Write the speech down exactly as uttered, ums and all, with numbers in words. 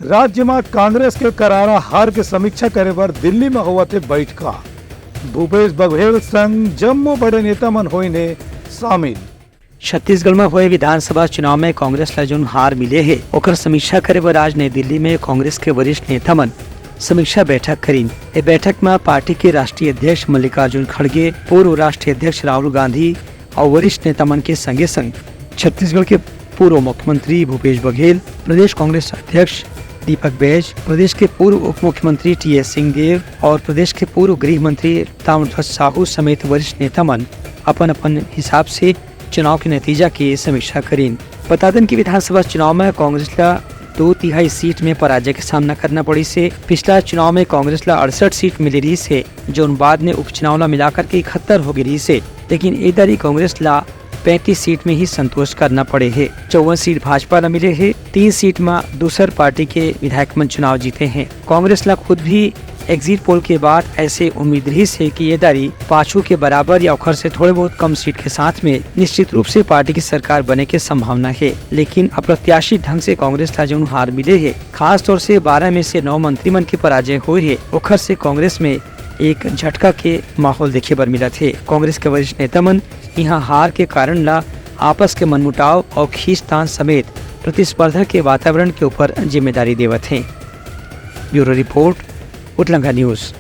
राज्य म कांग्रेस के करारा हार के समीक्षा करे बर दिल्ली म होवत हे बइठका। भूपेश बघेल संग जम्मो बड़े नेता मन होइन हे शामिल। छत्तीसगढ़ म होए विधानसभा चुनाव में कांग्रेस ला जउन हार मिले हे, ओकर समीक्षा करे बर आज नई दिल्ली में कांग्रेस के वरिष्ठ नेता मन समीक्षा बैठक करिन। ए बैठक म पार्टी के राष्ट्रीय अध्यक्ष मल्लिकार्जुन खड़गे, पूर्व राष्ट्रीय अध्यक्ष राहुल गांधी अउ वरिष्ठ नेता मन के संगे संग छत्तीसगढ़ के पूर्व मुख्यमंत्री भूपेश बघेल, प्रदेश कांग्रेस अध्यक्ष दीपक बैज, प्रदेश के पूर्व उप मुख्यमंत्री टीएस सिंहदेव अउ प्रदेश के पूर्व गृह मंत्री ताम्रध्वज साहू समेत वरिष्ठ नेता मन अपन अपन हिसाब से चुनाव के नतीजा के समीक्षा करिन। बता देन कि विधानसभा चुनाव में कांग्रेस ला दो तिहाई सीट में पराजय के सामना करना पड़िस हे। पिछला चुनाव में कांग्रेस ला अड़सठ सीट मिले रहिस हे, जउन बाद में उपचुनाव ला मिलाकर के इकहत्तर हो गे रहिस हे, लेकिन ए दारी कांग्रेस ला पैंतीस सीट में ही संतोष करना पड़े हे। चौवन सीट भाजपा ला मिले हे, तीन सीट म दूसर पार्टी के विधायक मन चुनाव जीते हे। कांग्रेस ला खुद भी एग्जिट पोल के बाद ऐसे उम्मीद रहिस हे कि ये दारी पाछू के बराबर या ओखर से थोड़े बहुत कम सीट के साथ में निश्चित रूप से पार्टी की सरकार बने के संभावना हे, लेकिन अप्रत्याशित ढंग से कांग्रेस ला जउन हार मिले हे, खास तौर से बारह में से नौ मंत्री मन के पराजय होए हे, ओखर से कांग्रेस में एक झटका के माहौल देखे बर मिलत हे। कांग्रेस के वरिष्ठ नेता मन इहां हार के कारण ला आपस के मनमुटाव अउ खींचतान समेत प्रतिस्पर्धा के वातावरण के ऊपर जिम्मेदारी देवत हे। Bureau report, Utlanga news.